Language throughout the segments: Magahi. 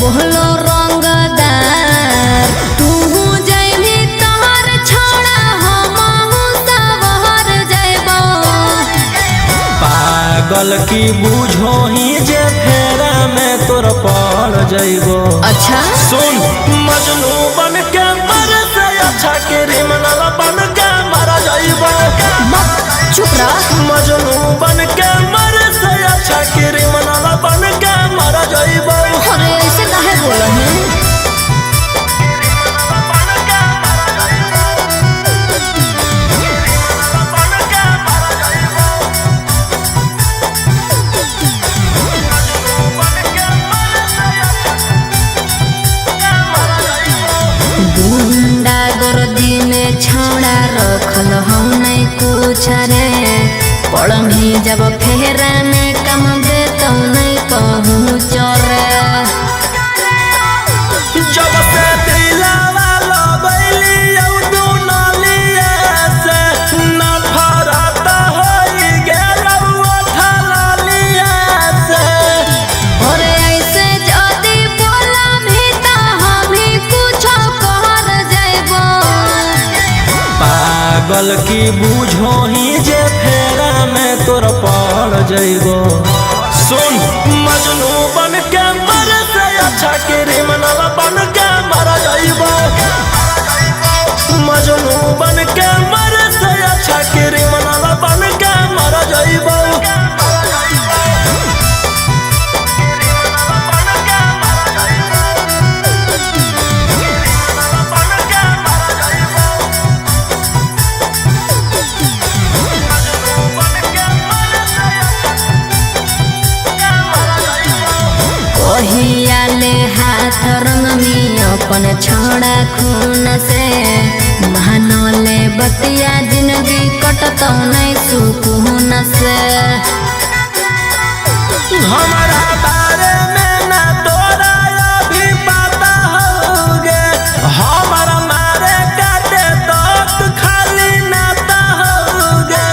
बोलो रंगदार। तू जइबी तोहर छोड़ा हमहू सवर जइबो। पागल की बुझो ही जे फेरा में तोर पड़ जइबो। अच्छा सुन मजनू बन के मर से अच्छा क्रिमिनल बन के मर जइबो। चुप रह। मजनू बन के मर से अच्छा क्रिमिनल बन के मर जइबो। अरे ऐसे काहे बोला है? गुंडा गर्दी में छौड़ा रखल हम नहीं कुछ रे। पड़मी जब फेरा में कम दे तो नहीं पहुँच रे। जब से दिलावा लगैली औ दुनलिया से नफरत होई गेलौ अठललिया से। और ऐसे जदी बोला भी तो हम ही कुछ कर जइबो। पागल की बुझो ही जे फेरा में तोर पड़ जइबो। सुन मजनू बन के मर से अच्छा क्रिमिनल बन के मर जइबो। मजनू बन के मर से अच्छा क्रिमिनल बन के मर जइबो। कहिया ले हाथ रंग में अपन छौड़ा खून से। महानोले बतिया जिंदगी कटतो नहीं सुकून से। हमारा बारे में ना तोरा अभी पता होगे, हमारा मारे काटे तो खाली नाता होगे।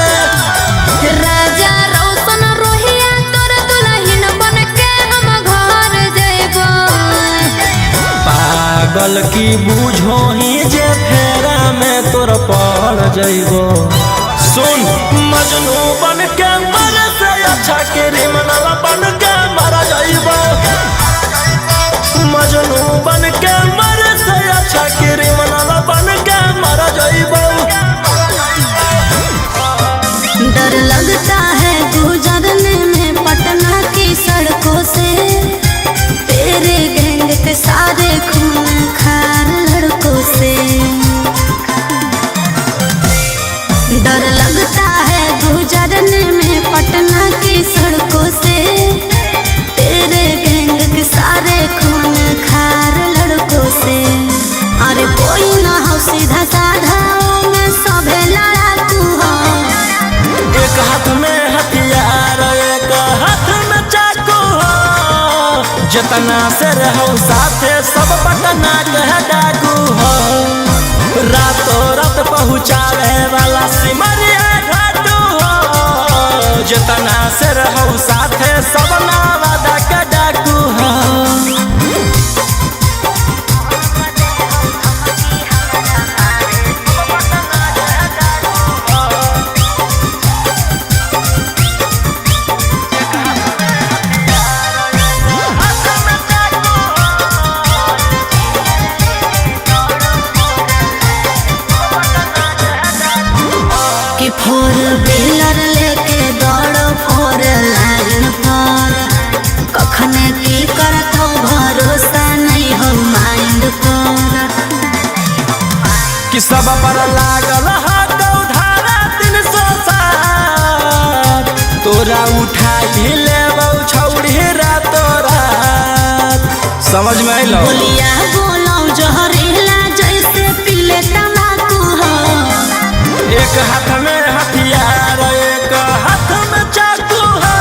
राजा रौशन रोहिया तोर दुल्हन बन के हम घर जइबो। पागल की बुझो ही जे फेरा में तोर पड़ जइबो। सुन मजनू बन के मर से अच्छा क्रिमिनल बन के मर जइबो। मजनू बन के मर से अच्छा क्रिमिनल बन के मर जइबो। डर लगता है गुजरने में पटना की सड़कों से। तेरे गैंग के सारे खून खार लड़कों से। डर लगता है गुजरने में पटना की सड़कों से। तेरे गैंग के सारे खून खार लड़कों से। अरे कोई ना हो सीधा साधा मैं सभे लड़ाकू हो। एक हाथ में हथियार एक हाथ में चाकू हो, जितना से रहो साथे सब पटना के डाकू हो। रातों रात पहुँचावे वाला सिमरिया घाटू हो, जितना से रहो साथे सब नवादा के डाकू हो। कि फोर व्हीलर लेके दौड़ो फोर लाइन पर। कखने की करत हो भरोसा नहीं हो माइंड पर। कि सब पर लागल धारा 307, तोरा उठाई लेबौ छौड़ी रातो रात। समझ में अइलौ? बोलिया बोलो जहरीला जैसे पीले तम्बाकू हो। एक हाथ में हथियार एक हाथ में चाकू हो,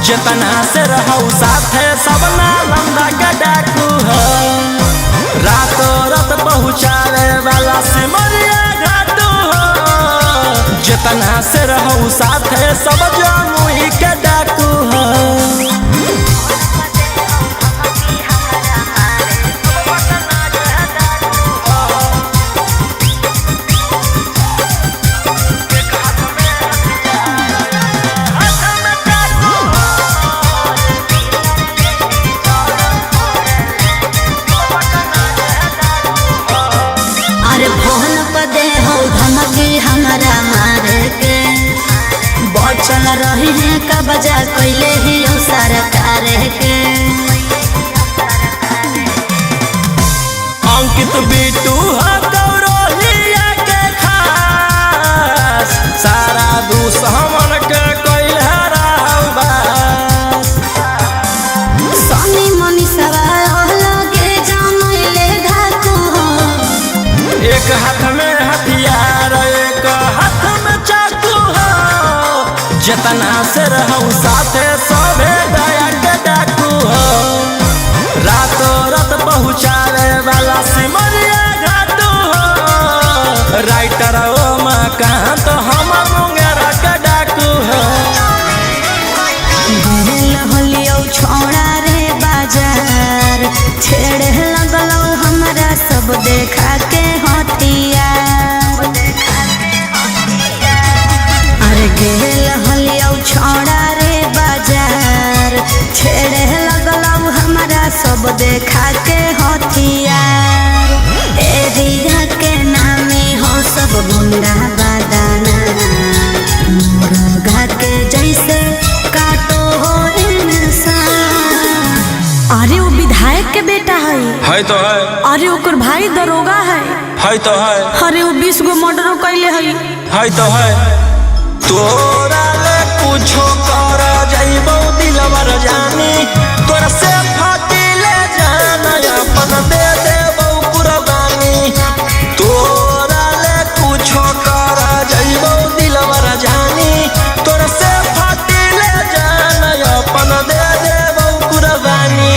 जितना से रहो साथे सब नालंदा के डाकू हो। रातों रात पहुँचावे वाला सिमरिया घाटू हो, जितना से रहो साथे सब जमुई के डाकू हो। कब्जा कैले ही सरकार के। अंकित बिटू हो कौरोहिया के खास, सारा दुश्मन के कैल हराबास। सोनी मनी सवार लगे जानले धाकू हो। एक हाथ में हथियार एक हाथ में चाकू हो, जितना से रहूं साथे सभे दया के डाकू हो। रातों रात पहुँचावे वाला सिमरिया घाटू हो, राइटर ओ मकान तो हम मुंगेरा के डाकू हो। गेल होलियौ छौड़ा रे बाजार, छेड़े लगलौ हमरा सब देखा के हथियार। अरे गेल होलियौ छौड़ा रे बाजार, छेड़े लगलौ हमरा सब देखा के हथियार। एरिया के नामे हो सब गुंडा बादाना, मुर्गा के जैसे काटो हो इंसान। अरे वो विधायक के बेटा है। है तो है। अरे ओकर भाई दरोगा है। है तो है। अरे वो 20 गो मर्डरो कैले है। है तो है। तोरा ले कुछो कर जइबौ दिलवर जानी, तोरा से फाटिले जान अपन दे देबौ कुर्बानी। तोरा ले कुछो कर जइबौ दिलवर जानी, तोरा से फाटिले जान अपन दे देबौ कुर्बानी।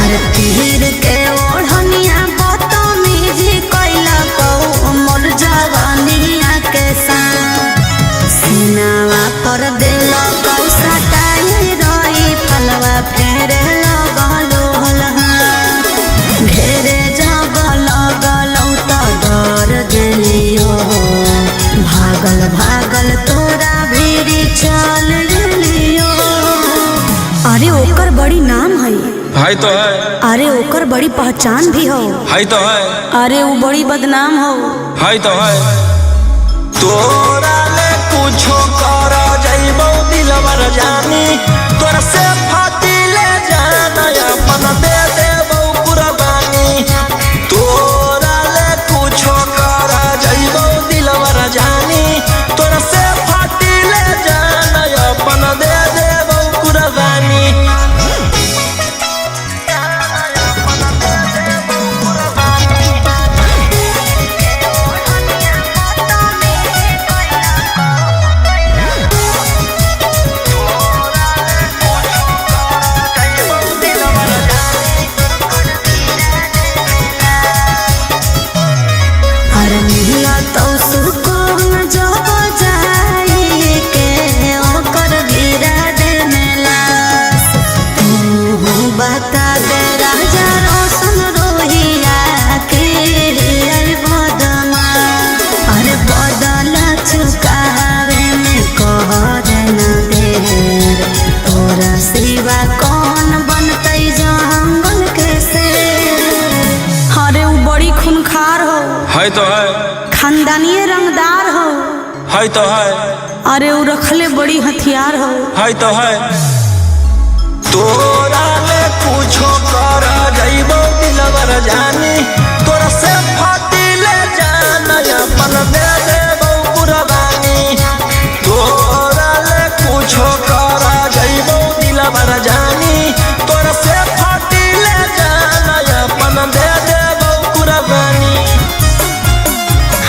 अरे तीर के ओढ़निया बदतमीजी कैला कौ मोर जवानिया के साथ। सीनावा पर दिल कौ सटाई रही फलवा फेरे लगलो हलहा। घेरे जब लगलौ त डर गेलियो, भागल भागल तोरा भीड़ चल गेलियो। अरे ओकर बड़ी नाम है। है तो है। अरे ओकर बड़ी पहचान भी हो। है तो है। अरे वो बड़ी बदनाम हो। है तो है। तोरा ले कुछो कर जइबौ दिलवर जानी, तोरा से फाटिले जान अपन दे देबौ कुर्बानी। तोरा ले कुछो कर जइबौ दिलवर जानी, तोरा से फाटिले जान अपन दे देबौ कुर्बानी। अरे मिला तो सुकून जब जाई के ओकर गिरा दे मेला। तू बता दे राजा रोशन रोहिया के अरे बदमा। अरे बदला चुकावे में कहर न देर, तोरा सिवा कौन बनतै जंगल के शेर। अरे वो बड़ी खूनखार हो। है तो है। खानदानी रंगदार हो। है तो है। अरे वो रखले बड़ी हथियार हो। है तो है। तोरा ले कुछो कर जइबौ दिलवर जानी, तोरा से फाटिले जान अपन दे देबौ कुर्बानी। तोरा ले कुछो कर जइबौ दिलवर जानी, तोरा से फाटिले जान अपन दे देबौ कुर्बानी।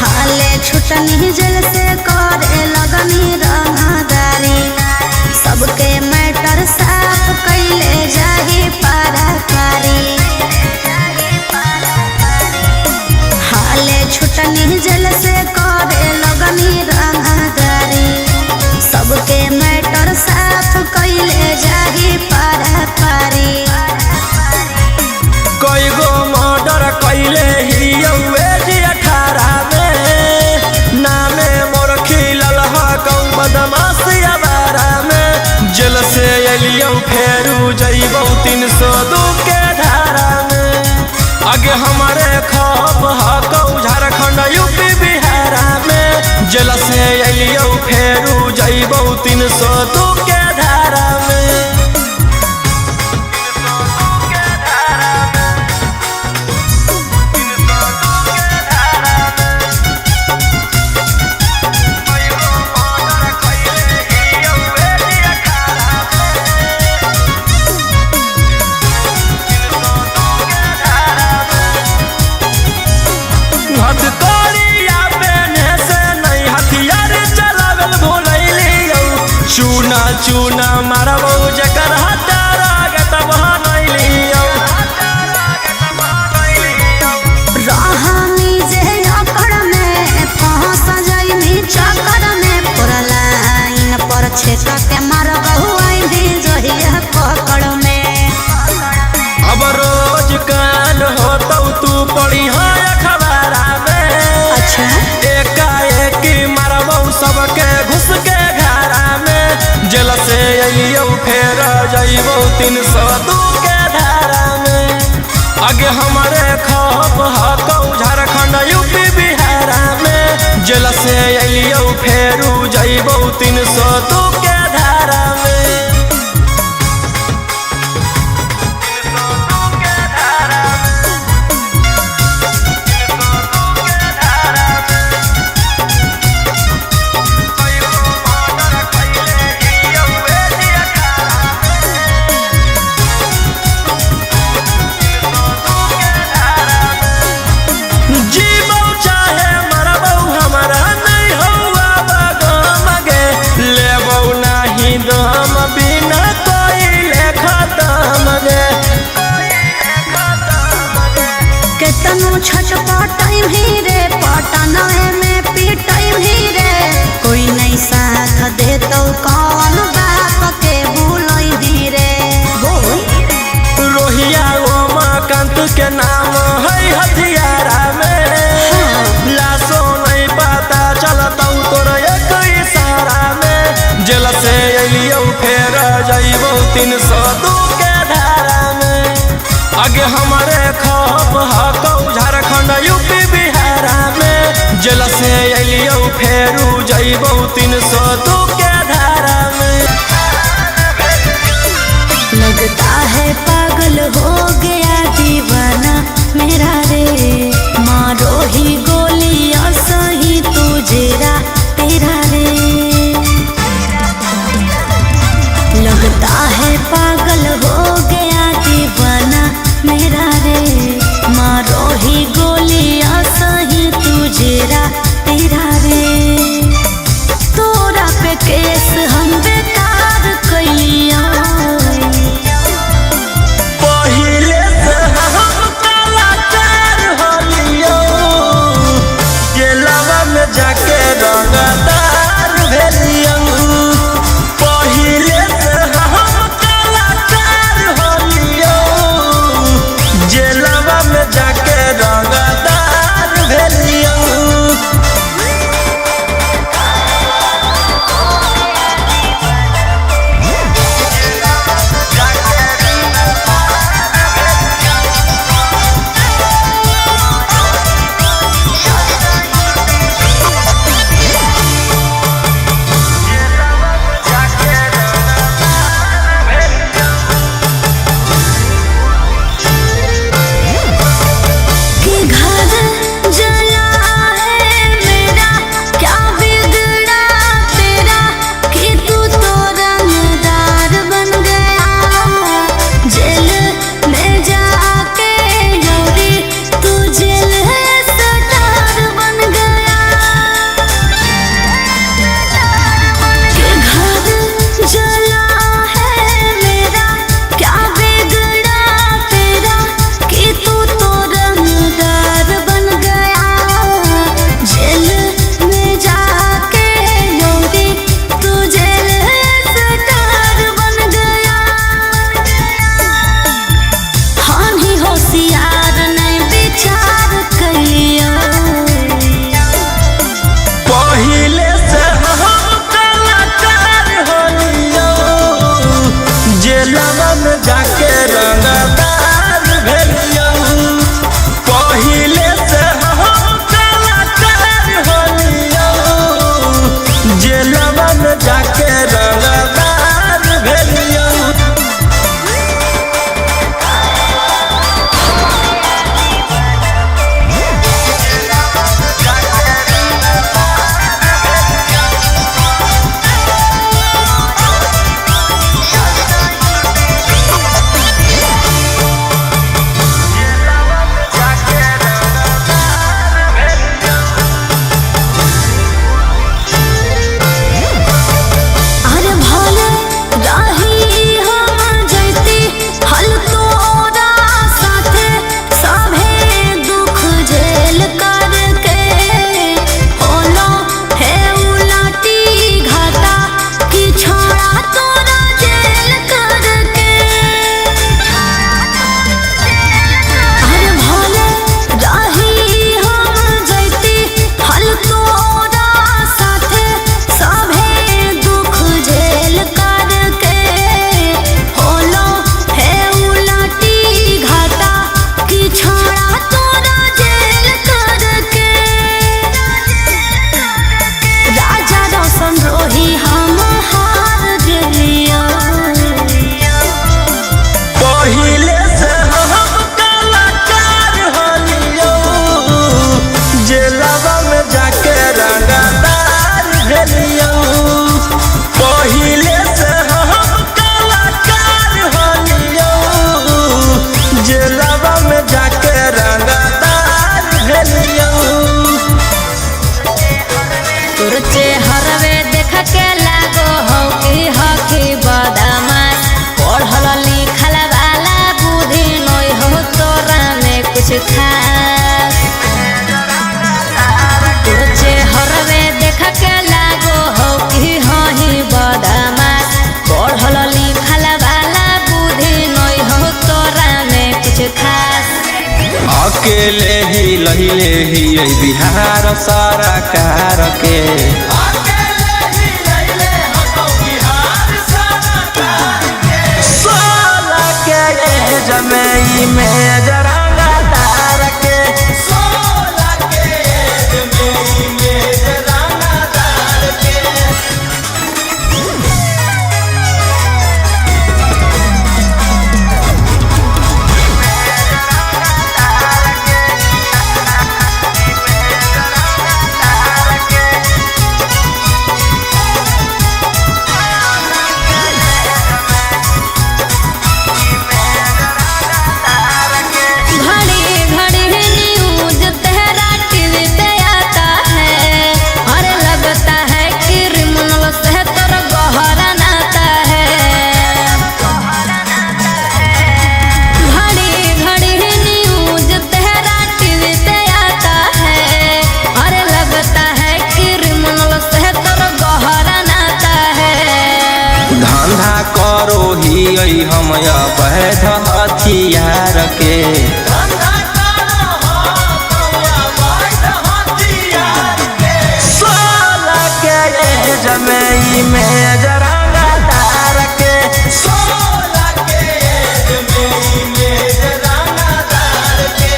हाले छुटनी जल से करे लगनी रंगदारी, सबके मैटर साफ कैले जाही पाराकारी। हाले छुटनी जल से करे बदमाशी आवारा में। जेल से एलियौ फेरू जइबौ 302 के धारा में। आगे हमारे खौफ हकौ झारखंड यूपी बिहार में। जेल से एलियौ फेरू जइबौ 302 के धारा में। हथकड़िया पहने से नहीं हथियार चलावेल भुलैलियौ। चूना चूना मारबौ जकर हटारा गतब हनैलियौ। रहनी जे अकड़ में फंस जाइनी चक्कर में, पूरा लाइन पर छेक के मारबहु आइनी जहिया पकड़ में। अब रोज कान होतौ तू पड़ी है अखबारा में। अच्छा। एकाएकी मारबौ सबके घुस के घरा में। जेल से अइयौ फेर जइबौ 302 के धारा में। आगे हमारे खौफ हकौ झारखंड यूपी बिहार में। जेल से अइयौ फेरू जइबौ 302 के धारा में। जीबौ चाहे मरबौ हमरा नहीं हौआ बगम गे। लेबौ नाही दम बिना कोई खतम गे। केतनो छटपटाई भी रे पटनाए में पिटाई भी रे, कोई नहीं साथ दे तो कौन बाप के भूलई भी रे। बोल। रोहिया उमाकांत के नाम है हथियारा में। लाशो नहीं पता चलतौ तोर एक इशारा में। जेल से अइलियौ फेर जइबौ 302 के धारा में। आगे हमारे खौफ हकौ झारखंड यूपी बिहार में। जेल से अइलियौ फेरू जइबौ 302 के धारा में। लगता है पागल हो गया दीवाना मेरा रे, मारो ही गोलियां सही तू जेरा तेरा रे। लगता है पागल हो गया दीवाना मेरा रे, मारो ही गोलियां सही तू जेरा तेरा रे। तोरा पे केस हम बेकार कैलिया, पहिले से हम कलाकार होलियौ। केलावा में जाके रंगदार भेलियौ। पहिले से हम कलाकार होलियौ। जेलावा में जाके रंगदार भेलियौ। अकेले ही लहिले ही बिहार सरकार के। 16 के एज में ई मेजर रंगदार के। 16 के एज में ई मेजर रंगदार के। घड़ी घड़ी न्यूज तेरा टीवी पे आता है, और लगता है क्रिमिनल से तोर गहरा नाता है। घड़ी घड़ी न्यूज तेरा टीवी पे आता है, और लगता है क्रिमिनल से तोर गहरा नाता है। धंधा करो ही हम अवैध हथियार के। 16 के एज में ई मेजर रंगदार के। 16 के एज में ई मेजर रंगदार के।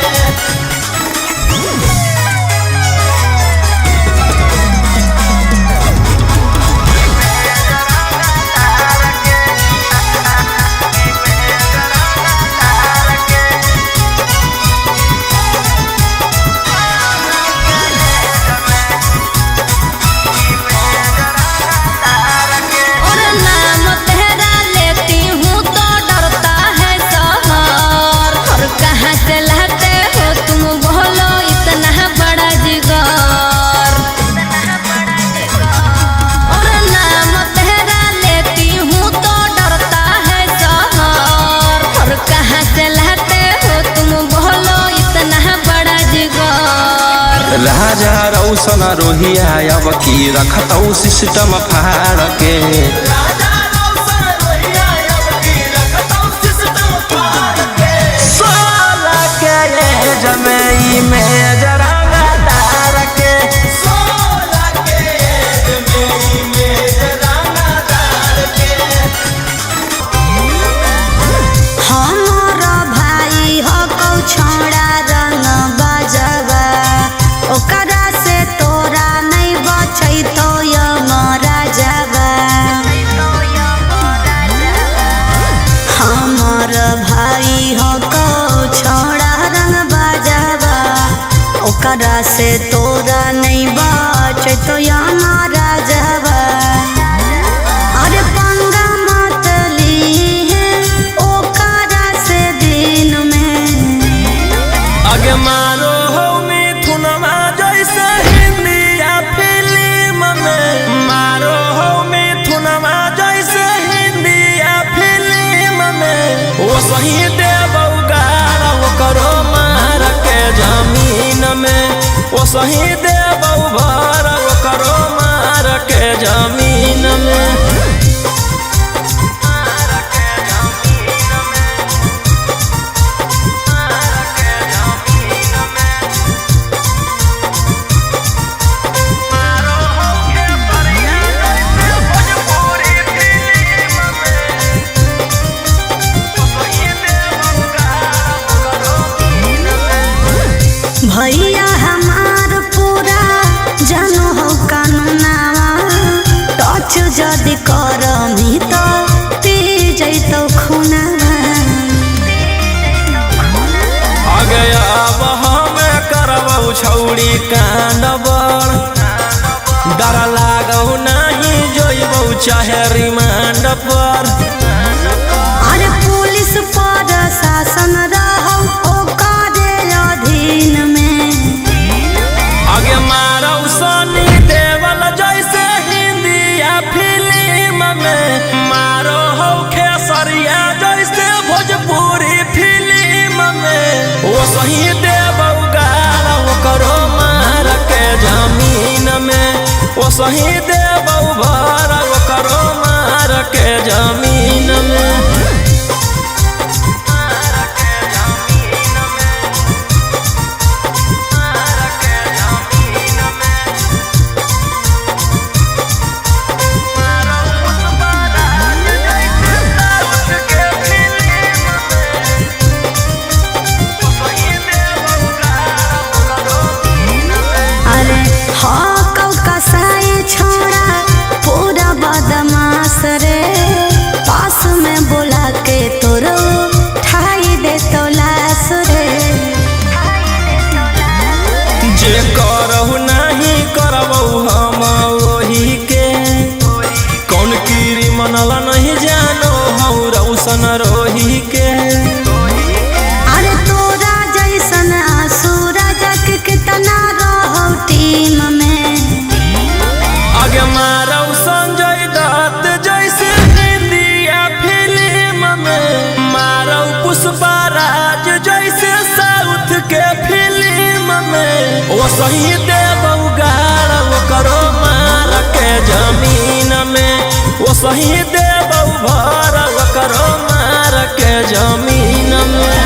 और नाम तेरा लेती हूँ तो डरता है शहर, और कहाँ से लाते हो तुम बोलो इतना बड़ा जिगर। और नाम तेरा लेती हूँ तो डरता है शहर, और कहाँ से लाते हो तुम बोलो इतना बड़ा जिगर। राजा रौशन रोहिया अब की रखतौ सिस्टम फाड़ के। 16 के एज में ई मेजर रंगदार के। 16 के एज में ई मेजर रंगदार के। हमर भाई हो कौ छौड़ा रंग बजवा, ओकरा से तोरा नहीं बचैतो यमराजवा। हमर भाई हो कौ छौड़ा रंग बजवा, ओकरा से तोरा नहीं बचैतो यमराजवा। अरे पंगा मत लीहे ओकरा से दिन में। आगे मारो हो मिथुनमा जैसे हिंदी फिल्म में। मारो हो मिथुनमा जैसे हिंदी फिल्म में। वो सही देबौ गारा करो मार के जमीन में। वो सही देबौ भर करो मार के जमीन में। भैया हमार पूरा जानो हो कानूनावा, टच जदि करमी तो पी जैतो खुनावा। आगे अब हमें करबौ छौड़ी कांड बड़, डर लागौ नहीं जोइबौ चाहे रिमांड पर। अरे पुलिस पर शासन रहौ ओकरे अधीन में। आगे मारौ सनी देवल जैसे हिंदी फिल्म में। मारो हौ खेसरिया जैसे भोजपुरी फिल्म में। वो सही देबौ गारा करो मार के जमीन में। वो सही देबौ भर करो मार के जमीन में। ओ सही देबौ गाड़ ओकरो मार के जमीन में, ओ सही देबौ भर ओकरो मार के जमीन में।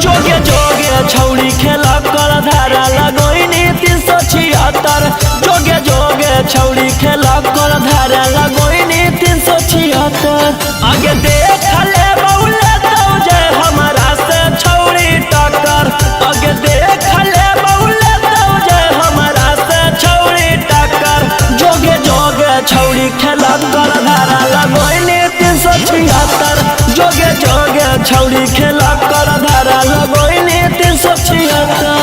जोगे जोगे छौड़ी खेला कर धारा लगोइनी 376, जोगे जोगे छौड़ी खेला कर धारा लगोइनी 376। आगे देख ले बौले तो जे हमारा से छौड़ी टक्कर, आगे देख ले बौले तो जे हमारा से छौड़ी टक्कर। जोगे जोगे छौड़ी खेला कर धारा लगोइनी 376, जोगे जोगे छौड़ी खेला कर धारा लगोइनी 376।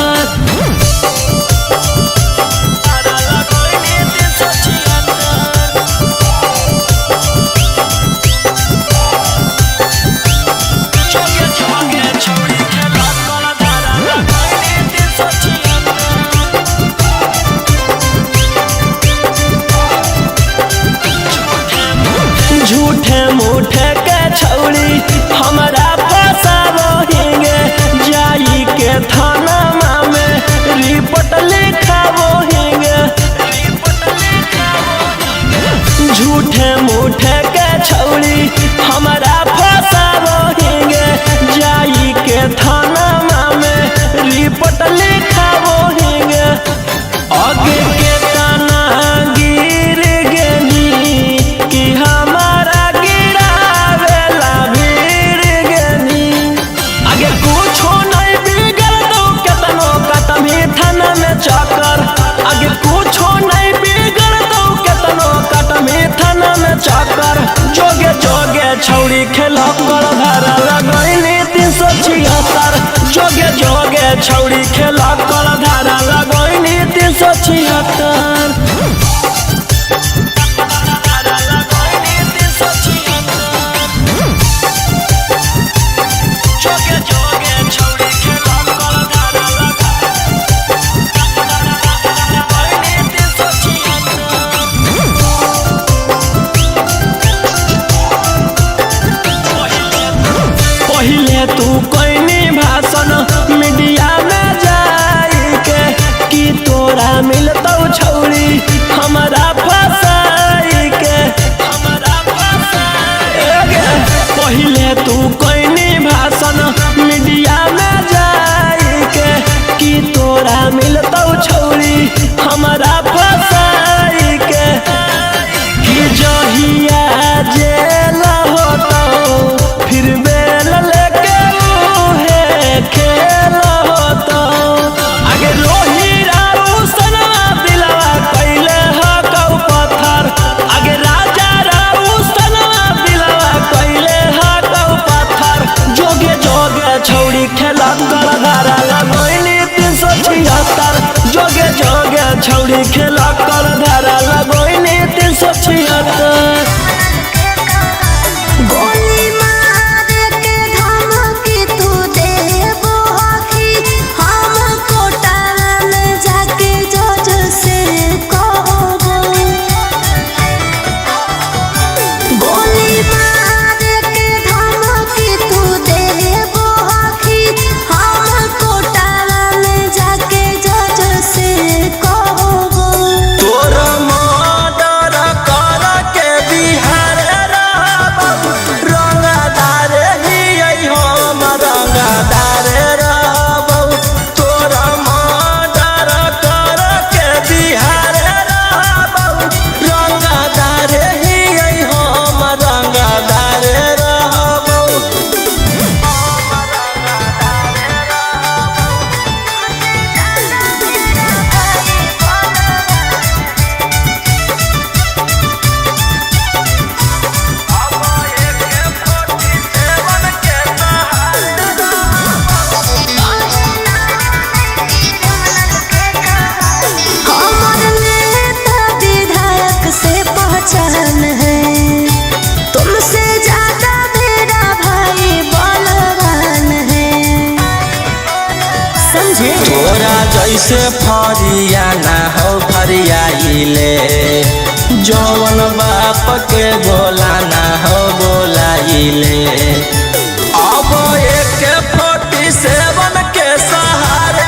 झूठे मूठे के छौड़ी हमरा फसाबोहिंगे, जाई के थाना में रिपोर्ट लिखाबोहिंगे। झूठे मूठे के छौड़ी हमरा फसाबोहिंगे, जाई के थाना में रिपोर्ट लिखाबोहिंगे। आगे के ताना गिर गेनी कि हमारा गिरावेला भीड़ गेनी। आगे कुछो नहीं बिगड़ दो केतनो कटमी थाना में चक्कर, आगे कुछो नहीं बिगड़ दो केतनो कटमी थाना में चक्कर। जोगे जोगे छौड़ी खेला कर धारा लगैनी 376, जोगे जोगे छौड़ी खेला कर धारा लगैनी 376। पहिले तू कोइनी भाषण मीडिया में जाई के कि तोरा मिलतौ छौड़ी हमरा फसाई के, हमरा फसाई। पहिले तू कोइनी भाषण मीडिया में जाई के कि तोरा मिलतौ छौड़ी हमरा फसाई के। कि जहिया जेल होतौ फिर बेल लेके उहे खेल होतौ। आगे रोही रारू सनवा दिलवा कैले हकौ पत्थर, आगे राजा रारू सनवा दिलवा कैले हकौ पत्थर। जोगे जोगे छौड़ी खेला कर धारा लगैनी 376, जोगे जोगे छौड़ी खेला कर धारा लगैनी 376। गोली मार के धमकी तू देबो हकी, हम कोटा में जाके जज से कहबो। गोली मार के धमकी तू देबो हकी, हम कोटा में जाके जज से कहबो। तोर मर्डर कर के बिहार रहबौ, रंगदार हियै हम रंगदार रहबौ। तोर मर्डर कर के बिहार रहबौ, रंगदार हियै हम रंगदार रहबौ। हमर नेता विधायक से पहचान है, तुमसे ज्यादा मेरा भाई बलवान है। समझे तोरा जैसे फरिया ना हो फरियाइले, जवन बाप के बोला ना हो बोलाइले। अब 147 के सहारे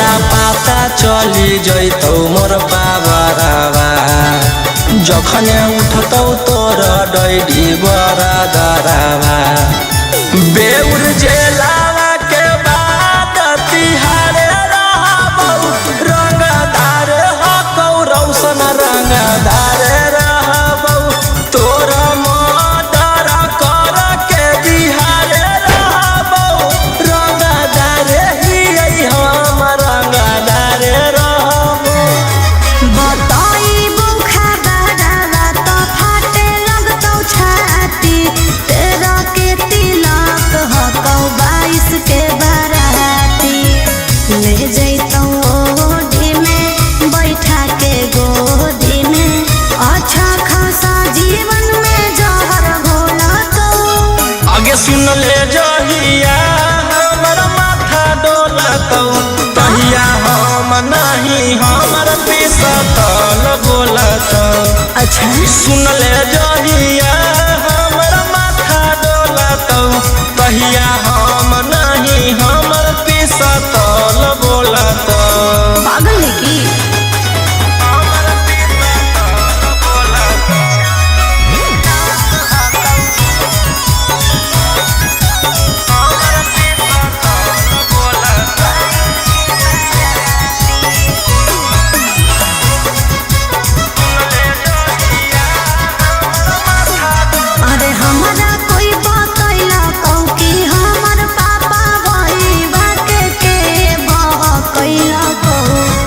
तोरा पाता चली जैतौ मोर पावरवा। जखने उठतौ तोर डैडी बरादरवा। बेउर जेलावा के बाद तिहारे रहबौ, रंगदार हकौ रौशन रंगदार रहबौ। तोर मर्डर कर के बिहारे रहबौ, रंगदार हियै हम रंगदार रहबौ। बताइबो खबरवा त फाटे लगतौ छाती, तेरा के तिलक हकौ 22 के बाराती। ले जैतौ ओढ़ी में बैठा के गोदी में, अच्छा खासा जीवन में जहर घोलतौ। आगे सुन ले जहिया हमर माथा डोलतौ, तहिया हम नहीं हमर पिसतल बोलतौ। अच्छा सुन ले जहिया हमर माथा डोलतौ, तहिया हम नहीं हमर पिसतल बोलतौ। पागल है की? हमर पिसतल बोलतौ। हमर पिसतल बोलतौ। अरे हमरा कोई बतैला कौ कि हमर पापा भइबा के बहकैला कौ।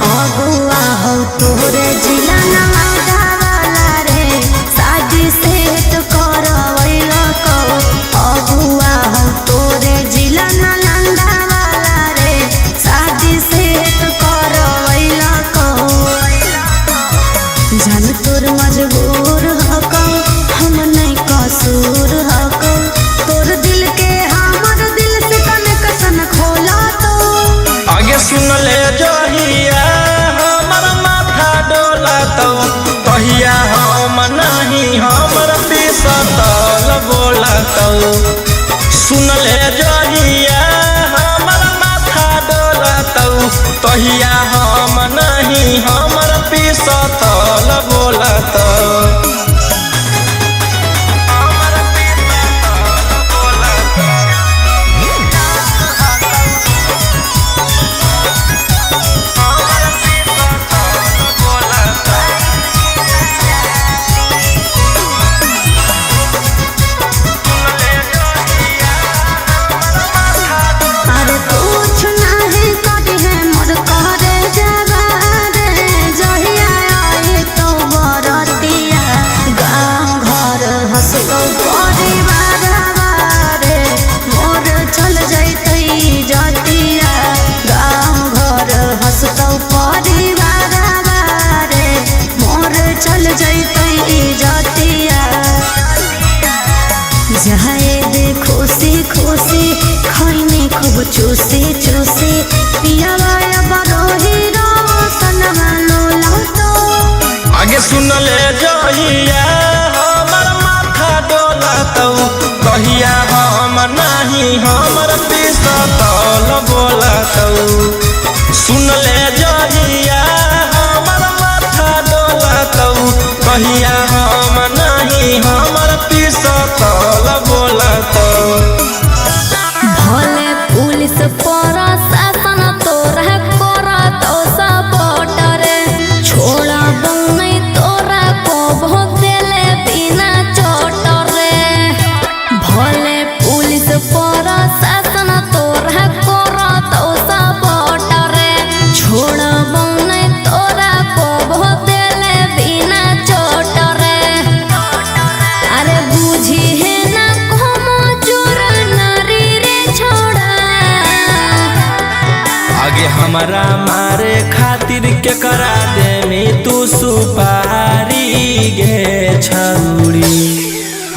अगुआ हौ तोरे जिला नवादा वाला रे, शादी सेट करवैला कौ। अगुआ हौ तोरे जिला नालंदा वाला रे, शादी सेट करवैला कौ। जान तोर मजबूर हकौ, हम नहीं कसूर हकौ। तोर दिल के हमर दिल से कनेक्शन खोला तो। आगे सुन ले जहिया हमर माथा डोलतौ, तहिया हम नहीं हमर पिसतल बोलतौ। सुन ले जहिया हमर माथा डोलतौ, तहिया हम नहीं हमर पिसतल बोलतौ। हमर पिसतल बोलतौ। हमर पिसतल बोलतौ। अरे कुछ नहीं करी है मोर करे जावा रे, जहिया आई तो बरतिया गाँव घर हंसतो परिवार रे, मोर चल जैतै जतिया। गाँव घर हंसतो परिवार रे, मोर चल जैतै जतिया। जाए दे खुशी खुशी खैनी खूब चूसी चूसी, पियावा बरोही रोशनवा लोलतो। आगे सुन ले जहिया हमर माथा डोलतौ, तहिया हम नहीं हमर पिसतल बोलतौ। सुन ले जहिया हमर माथा डोलतौ, तहिया हम नहीं हमर पिसतल बोलतौ। भले पुलिस प्रशासन तोरा करतौ सपोर्ट रे, छोड़बौ नै तोरा कबो देले बिना चोट रे। भले पुलिस प्रशासन तोरा करतौ सपोर्ट रे, छोड़बौ नै तोरा कबो देले बिना चोट रे। अरे बुझी है ना como चोर नारी रे छोड़ा। आगे हमरा मारे खातिर के करा देमी तू सुपारी गे छौरी।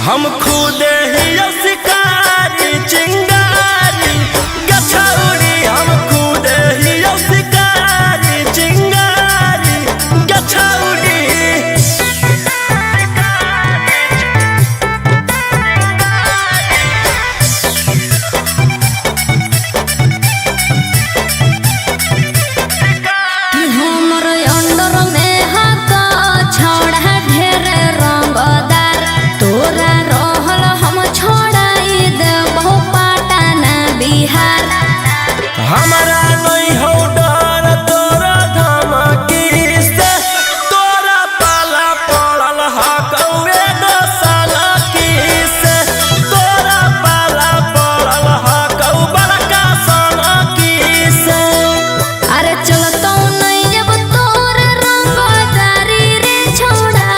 हम खुद ही शिकारी चिंगारी गे छौरी, हम खुद ही शिकारी चिंगारी गे छौरी। हमारा नहीं हो डर तोरा धमकी से, तोरा पाला पड़ल हकौए दोसाला की से, तोरा पाला पड़ल हकौ बड़का सोना की से। अरे चलतो नहीं जब तोर रंगदारी रे छोड़ा।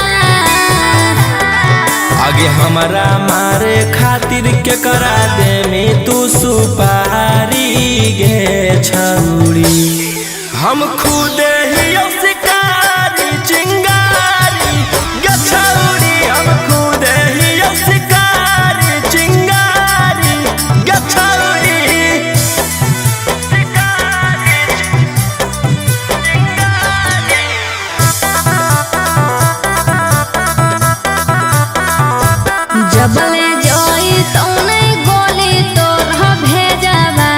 आगे हमारा मारे खातिर के करा दे में तू सुपारी गे छौरी। हम खुद ही शिकारी चिंगारी गे छौरी, हम खुद ही शिकारी चिंगारी गे छौरी। जबले जोई तौने गोली तोर भेजबा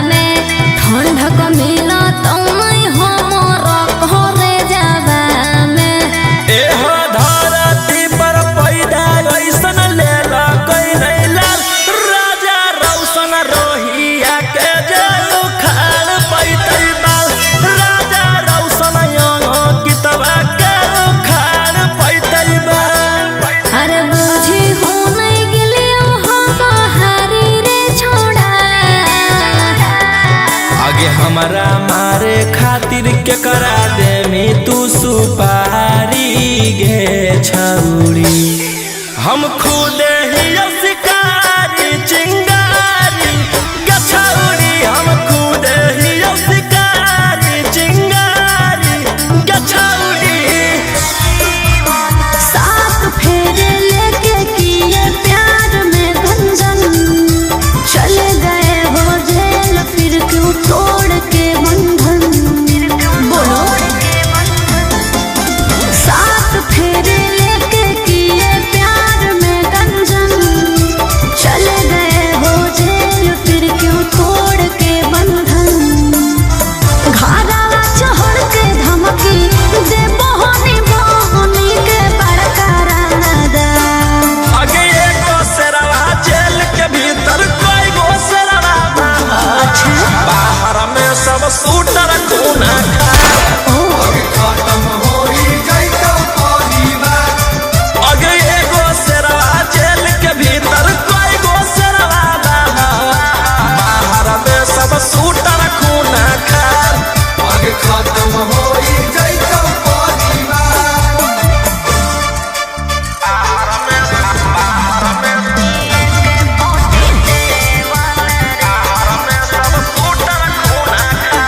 में, ठंडक मिला तौने हमर घरे जाबा में। एहो धरती पर पैदा ऐसन लेला कोई नहीं लाल, राजा रौशन रोहिया के जे उखाड़ पैतै बाल, राजा रौशन कितवा के उखाड़ पैतै बाल। अरे बुझी हो नहीं गेलियो हम हारी रे छोड़ा। आगे हमारा मारे खातिर के करा दे में तू सुपारी गे छौरी। हम खुद ही शिकारी चिंगारी गे छौरी, हम खुद ही शिकारी चिंगारी गे छौरी। सात फेरे लेके किए प्यार में गंजन, चले गए हो जेल फिर क्यों तोड़ के बंधन। बोलो। सात फेरे लेके किए प्यार में गंजन, चले गए हो जेल फिर क्यों तोड़ के बंधन। घाघरा चढ़ के धमकी दे बहनी बहनी के बड़का रानादार। आगे एगो शेरवा जेल के भीतर कोई गो शेरवा बाहर, बाहर में सब सूटर खूना खा। आगे एगो शेरवा जेल के भीतर कोई गो शेरवा बाहर, बाहर में सब सूटर खूना खा। खत्म होई जैतौ परिवार। सब सूटर खूना खा।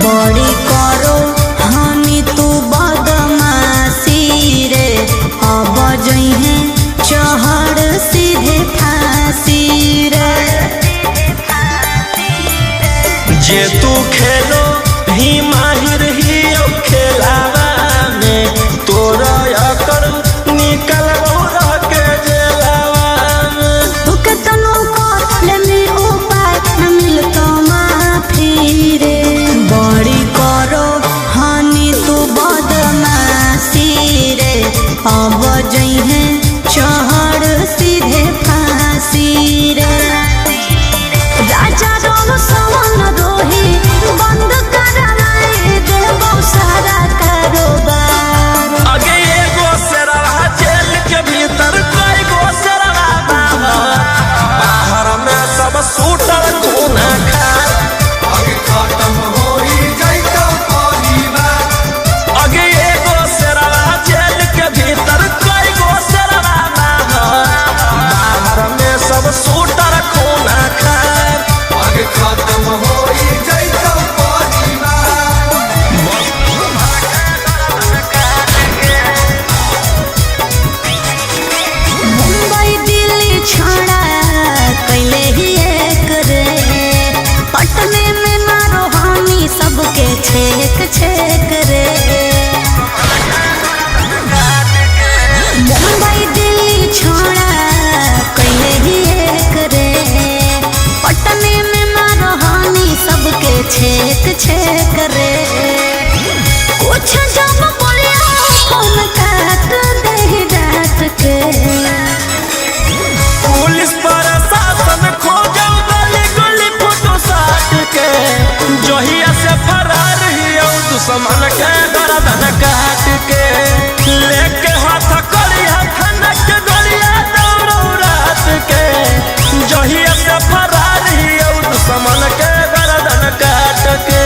बड़ी करो हानि तू बदमाशी रे, अब जइहे चहड़ सीधे फांसी रे। जे तू खेलो ही माहिर ही औ खेलावा में, तोरा अकर निकलबो रह के जेलावा में। तू केतनो कर लेमी उपाय न मिलतो माफी रे। बड़ी करो हानि तू बदमाशी रे, अब जइहे चहड़ सीधे फांसी रे। राजा रोशन रोही बंद कराए देबो सारा कारोबार। अगे एगो शेरवा जेल के भीतर, कई गो शेरवा बाहर, बाहर में सब सूटर खून खार। आगे खत्म होई जइतौ परिवार। अगे एगो शेरवा जेल के भीतर, कई गो शेरवा बाहर, बाहर में सब सूटर खून खार। आगे खत्म होई जइतौ परिवार। मुंबई दिल्ली छोड़ा कैले ही एक रे, पटने में मारो हानि सबके छेक छेक रे। मुंबई दिल्ली छोड़ा कैले ही एक रे, पटने में मारो हानि सबके छेक छेक रे। कुछ जब बोलिया फोन काट दे डांट के। पुलिस प्रशासन खोजौ गली गली फोटो साट के, जहिया से फरार हियौ दुश्मन के गर्दन काट के। लेके हाथ करिया थाना के गलिया दौड़ौ रात के, जहिया से फरार हियौ दुश्मन के गर्दन काट के।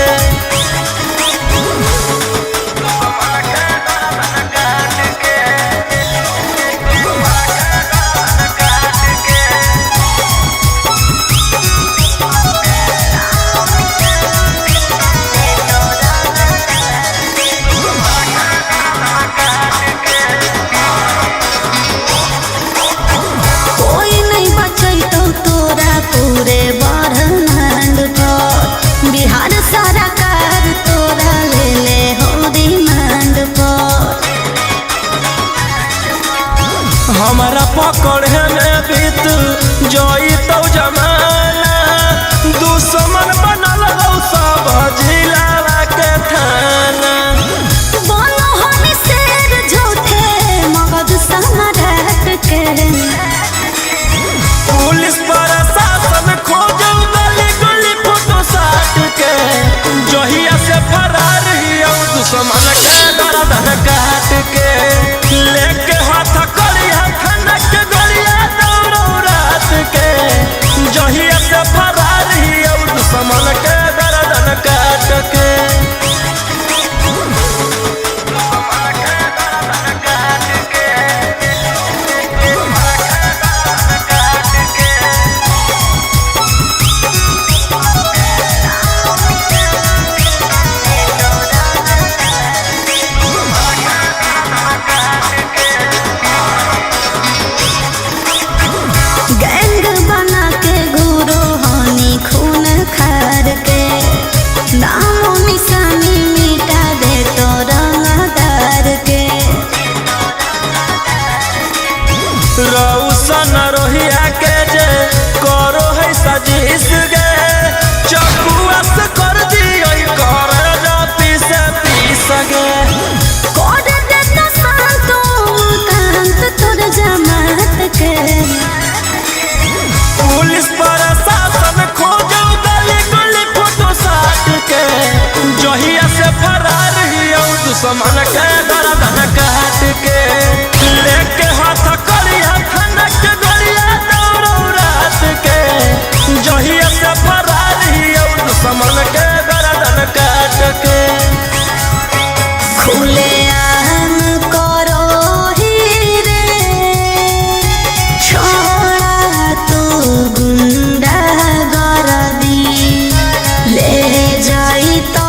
कोई नहीं बचैतौ तोरा पूरे ब्रह्मांड पर, बिहार सारा कार तोरा ले ले हो डिमांड पर। हमारा पकड़े में बीत जइतौ जमाना, दुश्मन बनल हौ सब जिलावा के थाना। बोलो हनी शेर झूठे मगध सम्राट के। पुलिस प्रशासन खोजौ गली गली फोटो साट के, जहिया से फरार हियौ दुश्मन के गर्दन काट के। लेके हाथ करिया थाना के गलिया दौड़ौ रात के, जहिया से फरार हियौ दुश्मन के गर्दन काट के। गैंग बना के घूरो हानि खून खार के, नामो निशानी मिटा दे तो रंगदार के। रौशन रोहिया के जे करो है साजिश गे, चकुआ से कर दियो कर जा पीस पीस गे। कर देता शांत कांत तोर जमात के। पुलिस प्रशासन खोजौ गली गली फोटो साट के, जहिया से फरार हियौ दुश्मन के गर्दन काट के। लेके हाथ करिया थाना के गलिया दौड़ौ रात के, जहिया से फरार हियौ दुश्मन के गर्दन काट के। खुले आम करो ही रे, छोड़ा तू गुंडा गर्दी, ले जाई तो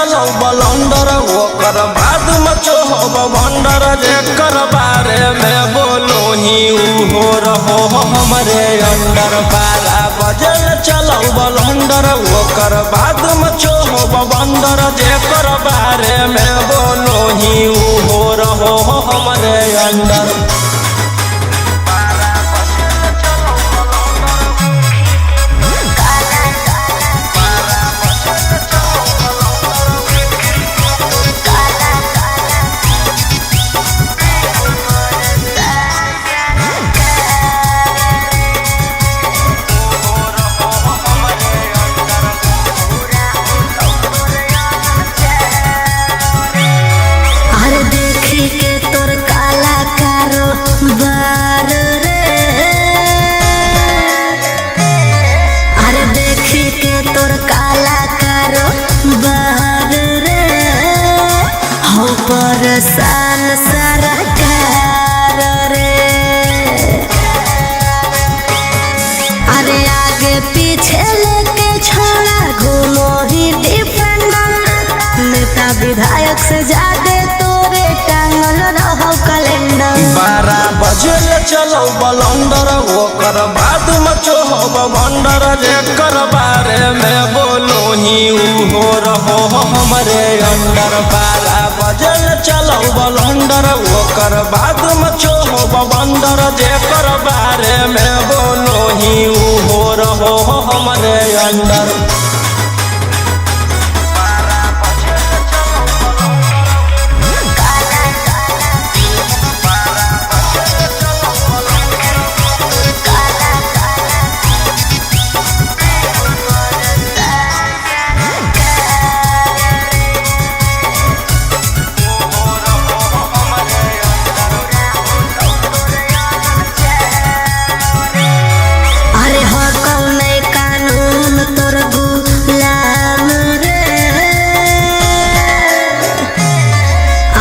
चलो बलंडर ओकर बाद मचो बंडर जेकर बारे में बोलो ही उहो रहो हमरे अंडर। 12 बजे चलो बलंडर ओकर बाद मचो बंडर जेकर बारे में बोलो ही उहो रहो हमरे अंडर। अरे देखी के तोर काला कारोबार रे, अरे देखी के तोर काला कारोबार रे, हो परेशान सरकार रे। अरे आगे पीछे लेके छोड़ा घूमो ही डिफेंडर, नेता विधायक से ज्यादा तोरे टांगल रहो कैलेंडर। 12 बजे चलो बलंडर ओकर बाद मचो बंडर जेकर बारे में बोलो ही उहो रहो हमरे अंडर। 12 बजे चलो बलंडर ओकर बाद मचो बंडर जेकर बारे में बोलो ही उहो रहो हमरे अंडर। अरे हो कौन कानून तोर गुलाम रे,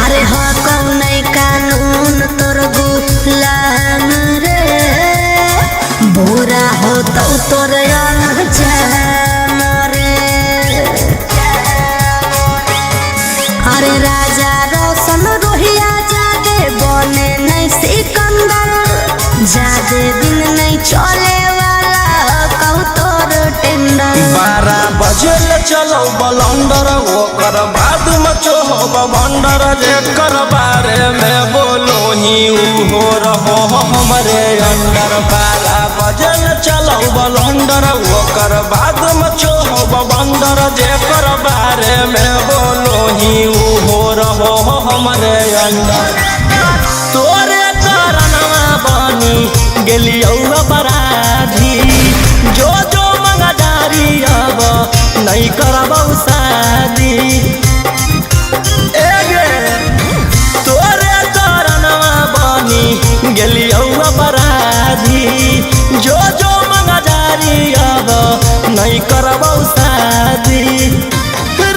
अरे हो कौन कानून तोर गुलाम रे, बुरा हो तो तोर अंजाम रे। अरे राजा रोशन रोहिया जादे बने नहीं सिकंदर, जादे दिन नहीं चले वाला कहू तोर टेंडर। 12 बजे चलो बलंडर ओकर बाद मचो बंडर जेकर बारे में बोलो ही उहो रहो हमरे अंडर। 12 बजे चलो बलंडर ओकर बाद मचो बंडर जेकर बारे में बोलो ही उहो रहो हमरे अंडर। तोरे कारणवा बनी गेलियौ अपराधी, जो जो मंगदारी अब नहीं करबौ शादी। ए गे तोरे कारणवा बनी गेलियौ अपराधी, जो जो मंगदारी अब नहीं करबौ शादी।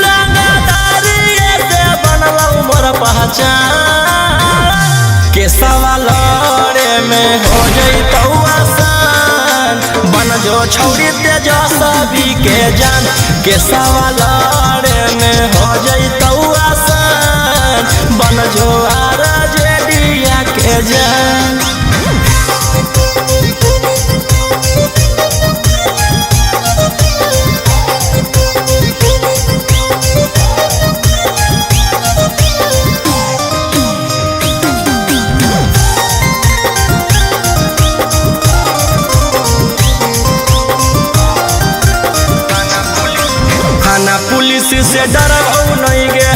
रंगदारी से बनलौ मोर पहचान, के सवाल में हो जइतौ आसान, बन जो छौरी तेजस्वी के जान। के सवाल में हो जइतौ आसान, बन जो आरजेडिया के जान। थाना पुलिस से डरबौ नहीं गे,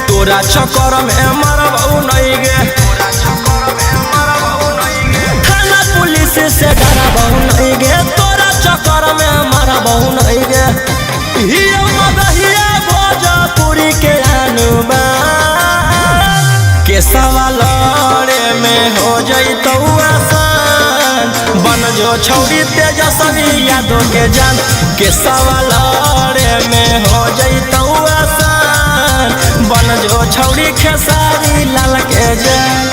तोरा चक्कर में मरबौ नहीं गे। थाना पुलिस से डरबौ नहीं गे, तोरा चक्कर में मरबौ नहीं गे। हिया मगहिया भोजपुरी के अनुबा, के सवाल में हो जइतौ आसान, बन जो छौरी तेजस्वी यादव के जान। के सवाल में हो जइतौ आसान, बन जो छौरी खेसारी लाल के जान।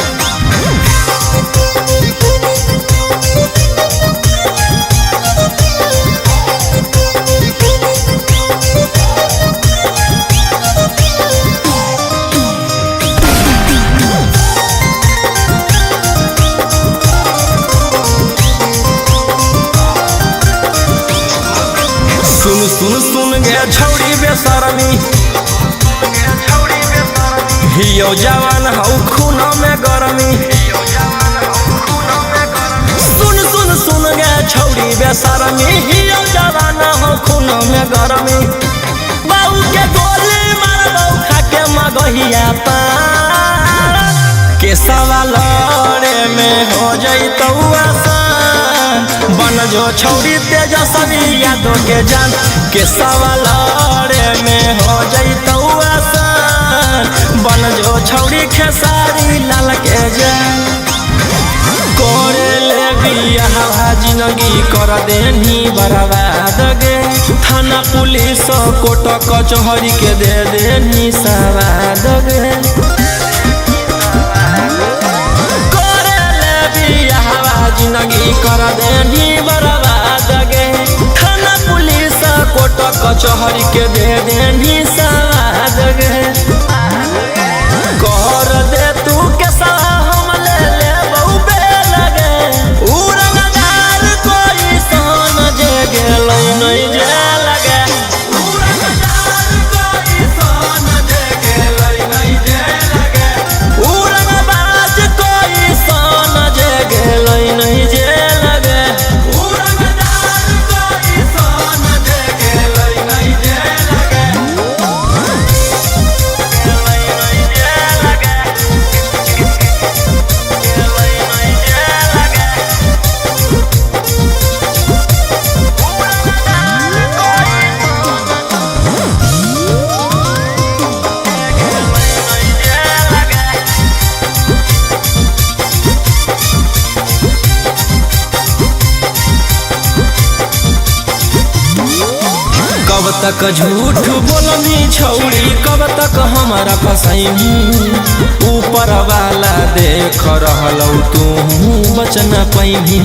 छौड़ी बेशरमी। हियो जवान हौ खून में गरमी। सुन सुन सुन गे छौड़ी बेशरमी, हियो जवान हौ खून में गरमी। बाऊ के गोली मारबौ खाके मगहिया पान, के सवा लड़े में हो जइतौ आसान। बन जो छौड़ी तेजस्वी यादव के जान, के सवा लड़े में हो जइतौ आसान। बन जो छौड़ी खेसारी लाल के जान। करे ले बियाह जिंदगी कर देनी बर्बाद गे, थाना पुलिस कोर्ट कचहरी के दे देनी सवाद गे। करे ले बियाह जिंदगी कर देनी बर्बाद गे, थाना पुलिस कोर्ट कचहरी के दे देनी सवाद गे। कर दे तू के हम ले ले बहु लगे, उ रंगदार कोई सोन जे गेलै नहीं जे लगे। उ रंगदार कोई सोन जे गेलै नहीं जे लगे, उ रंगबाज कोई सोन जे गेलै नहीं जे लगे। उ रंगदार कोई सोन जे गेलै नहीं जे लगे। कब तक झूठ बोलनी छौड़ी, कब तक हमारा फसैनी। ऊपर वाला देख रहलौ तू बचन पैनी।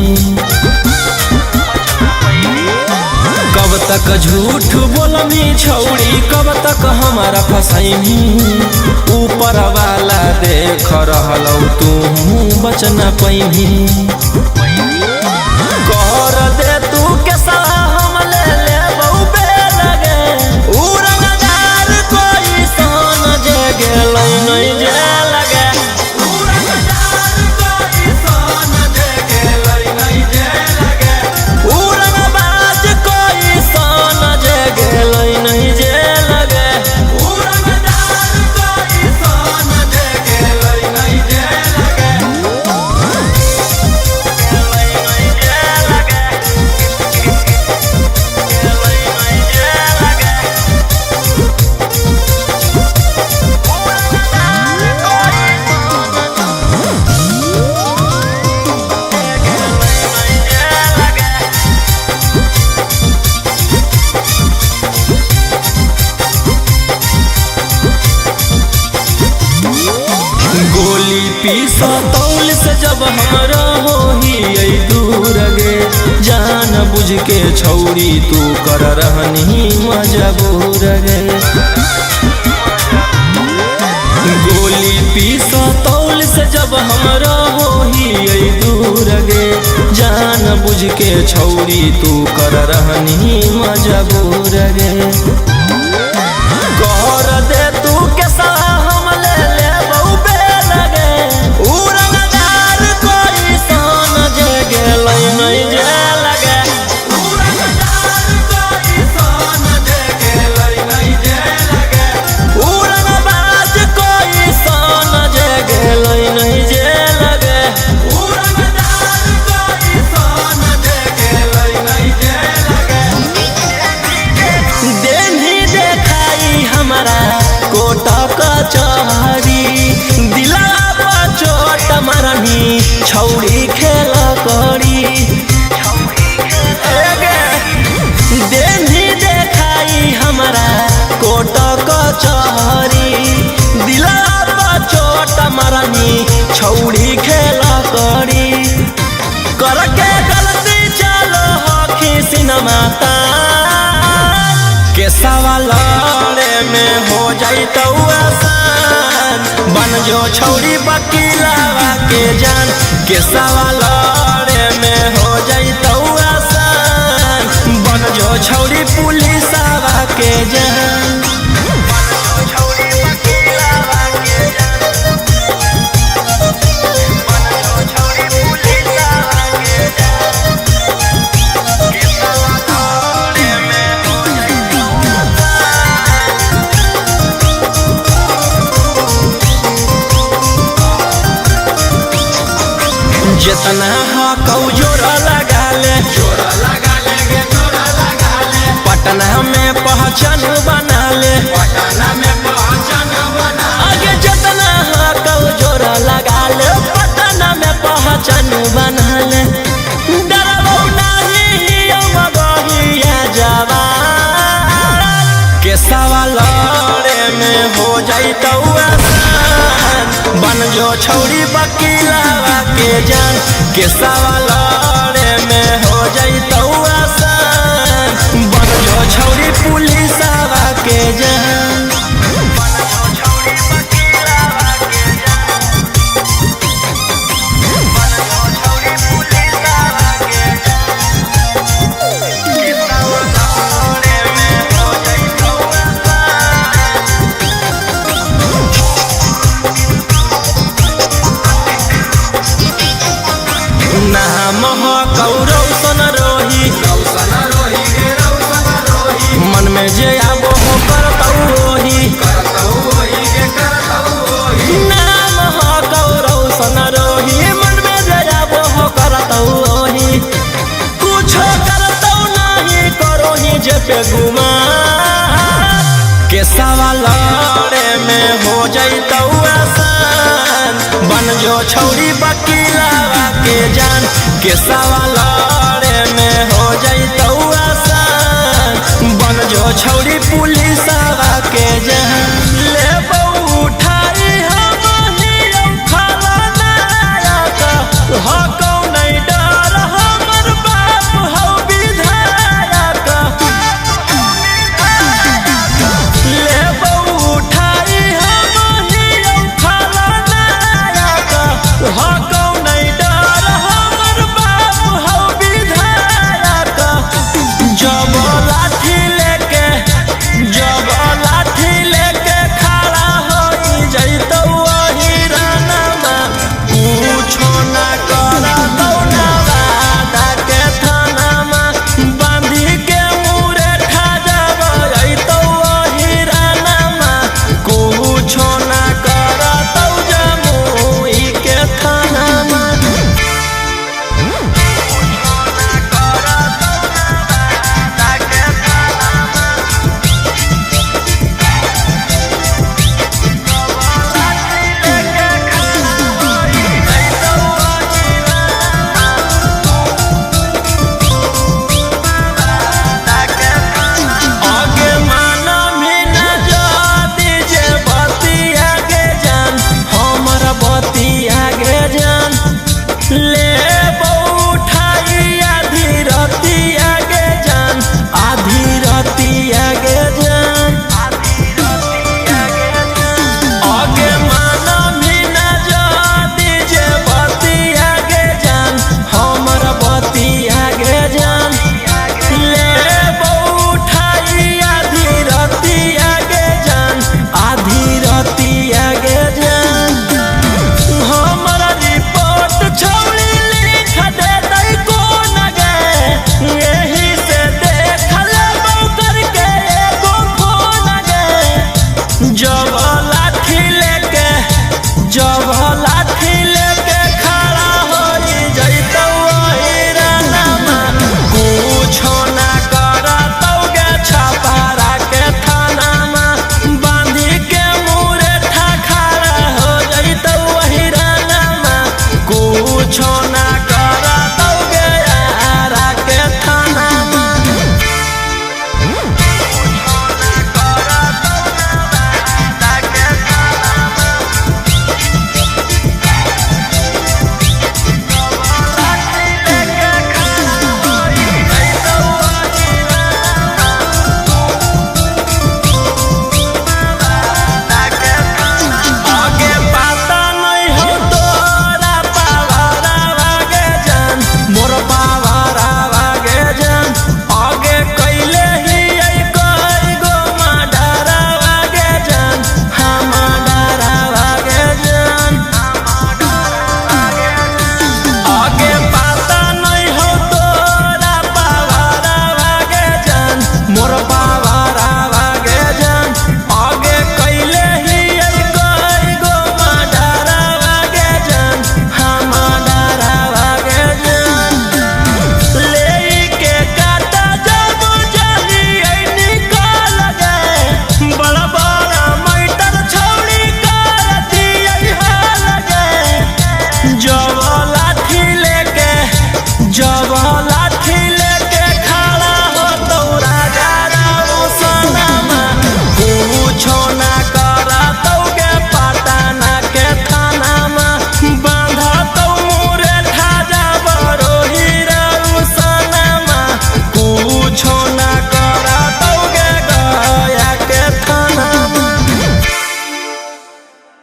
कब तक झूठ बोलनी छौड़ी, कब तक हमारा फसैनी। ऊपर वाला देख रहलौ तू बचन पैनी। कर दे तू के हम ले ले बहु लगे, उ रंगदार कोई सोन जे गेलै नहीं जे लगे। उ रंगदार कोई सोन जे गेलै नहीं जे लगे, उ रंगबाज कोई सोन जे गेलै नहीं जे लगे। उ रंगदार कोई सोन जे गेलै नहीं जे लगे। गोली पीस तौल से जब हमरा होही दूर गे, जान बुझ के छौड़ी तू कर रहनी मजबूर गे। गोली पीस तौल से जब हमरा होही दूर गे, जान बुझ के छौड़ी तू कर रहनी मजबूर गे। कर दे तू के हम ले ले बहु लगे, उ रंगदार कोई सोन जे गेलै नहीं जे लगे। उ रंगदार कोई सोन जे गेलै नहीं जे लगे, उ रंगबाज कोई सोन जे गेलै नहीं जे लगे। उ रंगदार कोई सोन जे गेलै नहीं जे लगे। देनी देखाई हमारा कोट कचहरी, दिला पर चोट मारनी छौड़ी खेल करी। देनी देखाई हमारा कोट कचहरी, दिला पर चोट मारनी छौड़ी खेल करी। करके गलती चलो हखी सिनेमा के सवा लड़े में हो जइतौ आसान। बन जो छौड़ी बकीलावा के जान, के सवा लड़े में हो जइतौ आसान। बन जो जो छौरी पुलिसवा के जान। जितना हकौ जोरा लगा ले, पटना में पहचान बना ले। आगे जितना हकौ जोरा लगा ले, पटना में पहचान बना ले। डरबौ नाही मगहिया जवान के सवा लड़े में हो जैतौ आसान। बन जो छौरी वकीलवा के जान के सवा लड़े में हो जैतौ आसान। बन जो छौरी पुलिसवा के जान। नाम हकौ रौशन रोही, मन में जे आबो हो करतौ ओही। नाम हकौ रौशन रोही, मन में जे आबो हो करतौ ओही। कुछो करतौ नाही करोही जे पे गुमान के सवा लड़े में हो जैतौ आसान। बन जो छौरी वकीलवा के जान के सवा लड़े में हो जैतौ आसान। बन जो छौरी पुलिसवा के जान। ले उठाई हम हियौ खलनायक, हकौ नहीं डर हमर बाप हौ विधायक। ले उठाई हम हियौ खलनायक, हकौ नहीं डर हमर बाप हौ विधायक। जब लाठी लेके, जब लाठी लेके खड़ा होई जैतौ अहिरानमा, कुछो ना करतौ नवादा के थानामा। बांधी के मुरे ठा जब अइतौ अहिरानमा, कुछो ना करतौ जमुई के थानामा। आगे माना भी न जाती जे बती आगे जान, हमर बती आगे जान। ले उठाई आधी रती आगे जान, आधी रती आगे जान। आगे माना भी न जाती जे बती आगे जान, हमर बती आगे जान। ले उठाई आधी रती आगे जान, आधी रती आगे जान। हमरा रिपोर्ट छौरी लिख देतै कोन गे, एही से देख लेबौ करके एगो फोन गे। जब